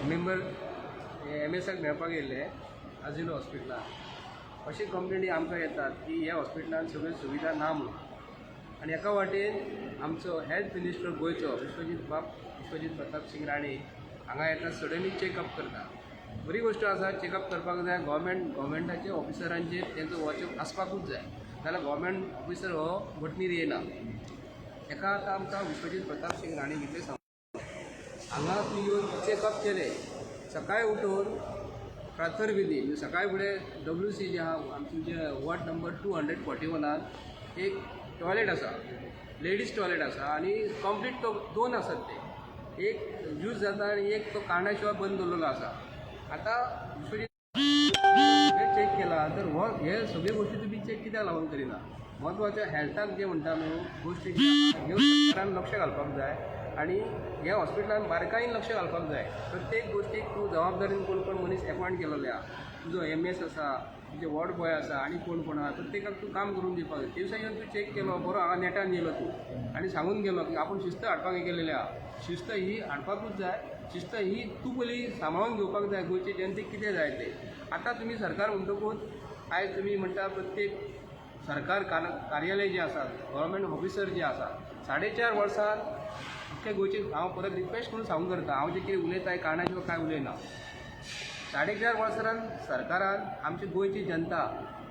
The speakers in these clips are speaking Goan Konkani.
मेंबर एम एसाक मेळपाक येयल्ले आजिलो हॉस्पिटलान. अशी कंप्लेनी आमकां येतात की ह्या हॉस्पिटलान सगळ्यो सुविधा ना म्हणून. आनी एका वाटेन आमचो हेल्थ मिनिस्टर गोंयचो विश्वजीत बाब विश्वजीत प्रताप सिंग राणे हांगा येता, सडनली चॅकअप करता. बरी गोश्ट आसा, चॅकअप करपाक जाय. गव्हर्मेंटाचे ऑफिसरांचेर तेंचो वॉच आसपाकूच जाय, नाल्यार गव्हर्मेंट ऑफिसर हो वटणीर येयना. हेका आतां आमकां विश्वजीत प्रताप सिंग राणे कितें सांग, हांगा तूं येवन चॅकअप केलें, सकाळी उठून प्रातर्विधी म्हणजे सकाळी फुडें डब्ल्यू सी जे आहा आमचे, जे वॉर्ड नंबर 241 त एक टॉयलेट आसा, लेडीज टॉयलेट आसा आनी कंप्लीट तो दोन आसात, ते एक यूज जाता आनी एक तो कारणा शिवाय बंद दवरलेलो आसा. आतां विश्वजीत हे चॅक केला तर हो हे सगळे गोश्टी तुमी चॅक कित्याक लागून करिना? म्हत्वाचें हेल्थाक जें म्हणटा न्हू गोश्टी ह्यो सरकारान लक्ष घालपाक जाय आनी ह्या हॉस्पिटलान बारकायेन लक्ष घालपाक जाय. प्रत्येक गोश्टीक तूं जबाबदारीन कोण कोण मनीस एपॉयंट केलेले आहा, तुजो एम एस आसा, तुजे वॉर्ड बॉय आसा आनी कोण कोण आहा, प्रत्येकाक तूं काम करून दिवपाक जाय. दिवसा येवन तूं चॅक केलो बरो, हांगा नेटान येयलो तूं आनी सांगून गेलो की आपूण शिस्त हाडपाक हें केलेलें आहा. शिस्त ही हाडपाकूच जाय. शिस्त ही तूं पयलीं सांबाळून घेवपाक जाय, गोंयचे जनतेक कितें जाय तें. आतां तुमी सरकार म्हणटकूच आयज तुमी म्हणटा, प्रत्येक सरकार कार्यालय जें आसा, गव्हर्मेंट ऑफिसर जे आसा, 4.5 वर्सां अख्खे गोंयचे, हांव परत रिक्वेस्ट करून सांगूंक करता, हांव जें कितें उलयता कारणां शिवाय कांय उलयना. 4.5 वर्सां सरकारान आमची गोंयची जनता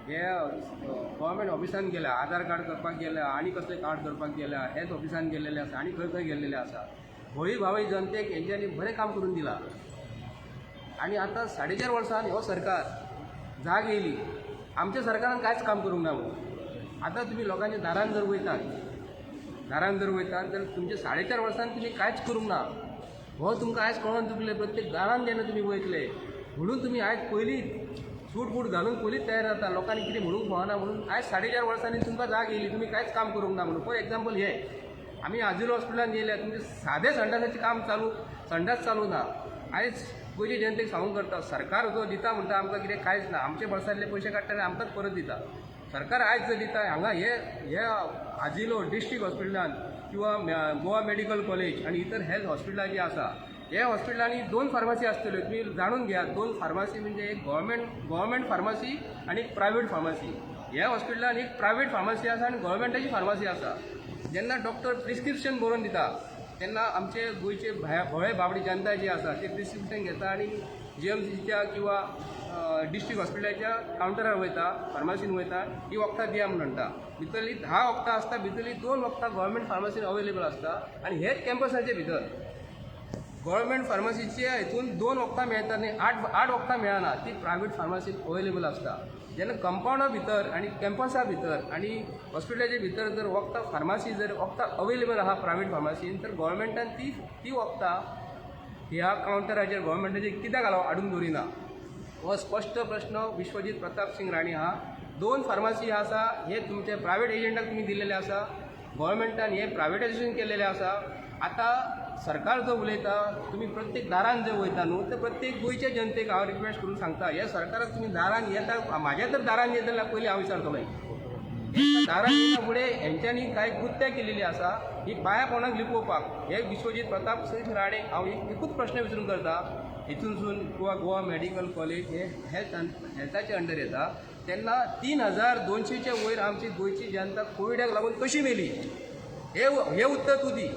हे गव्हर्मेंट ऑफिसान गेल्या, आधार कार्ड करपाक गेल्या आनी कसलें कार्ड करपाक गेल्या, हेल्थ ऑफिसान गेल्लेले आसा आनी खंय खंय गेल्लेले आसा. भोळी भावळी जनतेक हेंच्यांनी बरें काम करून दिलां आनी आतां 4.5 वर्सान हो सरकार जाग येयली, आमच्या सरकारान कांयच काम करूंक ना म्हणून. आतां तुमी लोकांच्या दारान जर वयतात, दारान जर वयतात जाल्यार तुमच्या 4.5 वर्सान तुमी कांयच करूंक ना हो तुमकां आयज कळोन चुकलें. प्रत्येक दारान जेन्ना तुमी वयतले म्हणून तुमी आयज पयलींच सूट बूट घालून पयलींच तयार जाता, लोकांनी कितें म्हणूंक फावना म्हणून. आयज 4.5 वर्सांनी तुमकां जाग येयली, तुमी कांयच काम करूंक ना म्हणून. फॉर एग्जाम्पल, हे आमी आजिलो हॉस्पिटलान येयल्या, तुमचें सादें संडासाचें काम चालू, संडास चालू ना. आयज गोंयचे जनतेक सांगूंक करता, सरकार जो दिता म्हणटा आमकां कितें कांयच ना. आमचे बोल्सांतले पयशे काडटा आनी आमकांच परत दिता. सरकार आयज जर दिता हांगा हे हे आजिलो डिस्ट्रिक्ट हॉस्पिटलान किंवा गोवा मेडिकल कॉलेज आनी इतर हेल्थ हॉस्पिटलां जीं आसा, हे हॉस्पिटलांनी दोन फार्मासी आसतल्यो. तुमी जाणून घेयात, दोन फार्मासी म्हणजे एक गव्हर्मेंट फार्मासी आनी एक प्रायवेट फार्मासी. ह्या हॉस्पिटलान एक प्रायवेट फार्मासी आसा आनी गव्हर्मेंटाची फार्मासी आसा. जेन्ना डॉक्टर प्रिस्क्रिप्शन बरोवन दिता तेन्ना आमचे गोंयचे भोळे बाबडी जनता जी आसा ते प्रिस्क्रिप्शन घेता आनी जीएमसीच्या किंवा डिस्ट्रिक्ट हॉस्पिटलाच्या कावंटरार वयता, फार्मासीन वयता, ही वखदां दिया म्हूण म्हणटा. भितरली 10 वखदां आसता, भितरली दोन वखदां गव्हर्मेंट फार्मासीन अवेलेबल आसता आनी हेच कॅम्पसाचे भितर गव्हर्मेंट फार्मासीच्या हितून दोन वखदां मेळटा न्ही, आठ आठ वखदां मेळना, ती प्रायवेट फार्मासीत अवेलेबल आसता. जेन्ना कंपावंडा भितर आनी कॅम्पसा भितर आनी हॉस्पिटलाच्या भितर जर वखदां फार्मासी जर वखदां अवेलेबल आहा प्रायवेट फार्मासीन, तर गव्हर्मेंटान ती ती वखदां ह्या कावंटराचेर गव्हर्मेंटाचेर कित्याक हाडून दवरिना, हो स्पश्ट प्रश्न विश्वजीत प्रताप सिंग राणे हा. दोन फार्मासी आसा, हे तुमचे प्रायवेट एजंटाक तुमी दिल्लेले आसा. गव्हर्मेंटान हे प्रायवेटायजेशन केलेलें आसा. आतां सरकार जो उलयता, तुमी प्रत्येक दारान जे वयता न्हू, ते प्रत्येक गोंयच्या जनतेक हांव रिक्वेस्ट करून सांगता, हे सरकाराक तुमी दारान येता, म्हाज्या तर दारान येत जाल्यार पयलीं हांव विचारतलो. दारान येना फुडें हेंच्यांनी कांय कृत्यां केलेलीं आसा ही पांया पोंदाक लिपोवपाक. हे विश्वजीत प्रताप सिंग राणे, हांव एकूच प्रश्न विचारून करता, हितूनसून गोवा गोवा मेडिकल कॉलेज हे हेल्थाचे अंडर येता तेन्ना 3200च्या वयर आमची गोंयची जनता कोविडाक लागून कशी मेली, हे हे उत्तर तूं दी.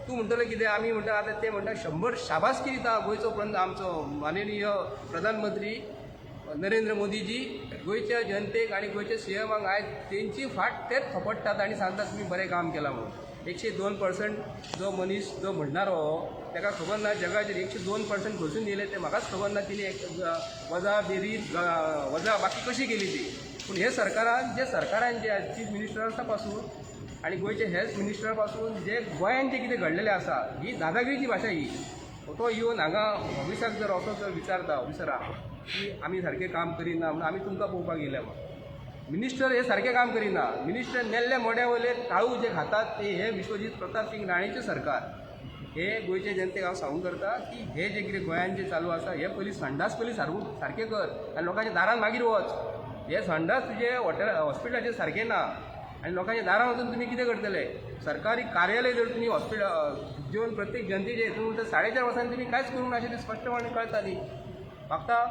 तूं म्हणटलो कितें, आमी म्हणटा आतां ते म्हणटा 100 शाबासकी दिता गोंयचो आमचो माननीय प्रधानमंत्री नरेंद्र मोदीजी गोंयच्या जनतेक आनी गोंयच्या सीएमाक. आयज तेंची फाट तेच थपडटात आनी सांगतात तुमी बरें काम केलां म्हणून. 102% जो मनीस जो म्हणणार हो, ताका खबर ना जगाचेर 102% खंयसून येयले ते म्हाकाच खबर ना. तिणे एक वजा बेरीज वजा बाकी कशी केली ती. पूण हे सरकारान जे सरकारान जे चीफ मिनिस्टर्सा पासून आनी गोंयचे हेल्थ मिनिस्टरा पासून जे गोंयान जे कितें घडलेलें आसा, ही दादागिरीची भाशा ही. तो येवन हांगा ऑफिसाक जर असो जर विचारता ऑफिसराक की आमी सारकें काम करिना म्हणून, आमी तुमकां पळोवपाक येयले म्हणून. मिनिस्टर हे सारकें काम करिना. मिनिस्टर नेल्ल्या मोड्या वयले टाळू जे खातात ते हे विश्वजीत प्रताप सिंग राणेचें सरकार. हे गोंयचे जनतेक हांव सांगूंक करता की हे जे कितें गोंयान जे चालू आसा, हे पयलीं संडास पयलीं सारकें कर आनी लोकांच्या दारान मागीर वच. हे संडास तुजे हॉटेल हॉस्पिटलाचे सारकें ना. आनी लोकांच्या दारां वचून तुमी कितें करतले? सरकारी कार्यालय जर तुमी हॉस्पिटल जेवन प्रत्येक जनतेचे हितून उरता, 4.5 वर्सांनी तुमी कांयच करूंक ना अशें तें स्पश्टपणान कळटा न्ही. म्हाका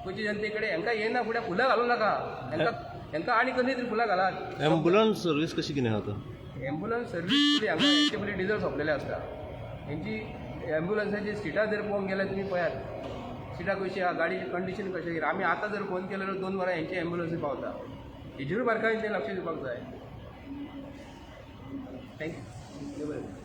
गोंयचे जनते कडेन हांकां येना फुडें फुलां घालूं नाका, हांकां हांकां आनी कसली तरी फुलां घालात. ॲम्ब्युलन्स सर्वीस कशी कितें आहा आतां? ॲम्ब्युलन्स सर्वीस हांगा हेंचे पयलीं डिजल सोंपलेलें आसता. हेंची ॲम्ब्युलन्साची सिटां जर पळोवंक गेल्यार तुमी पळयात सिटां कशीं आहा, गाडयेची कंडिशन कशें कितें. आमी आतां जर फोन केलो जाल्यार 2 वरां हेंची ॲम्ब्युलन्सूय पावता. हेजेरूय बारकायेन तें लक्ष दिवपाक जाय. Thank you. बरें.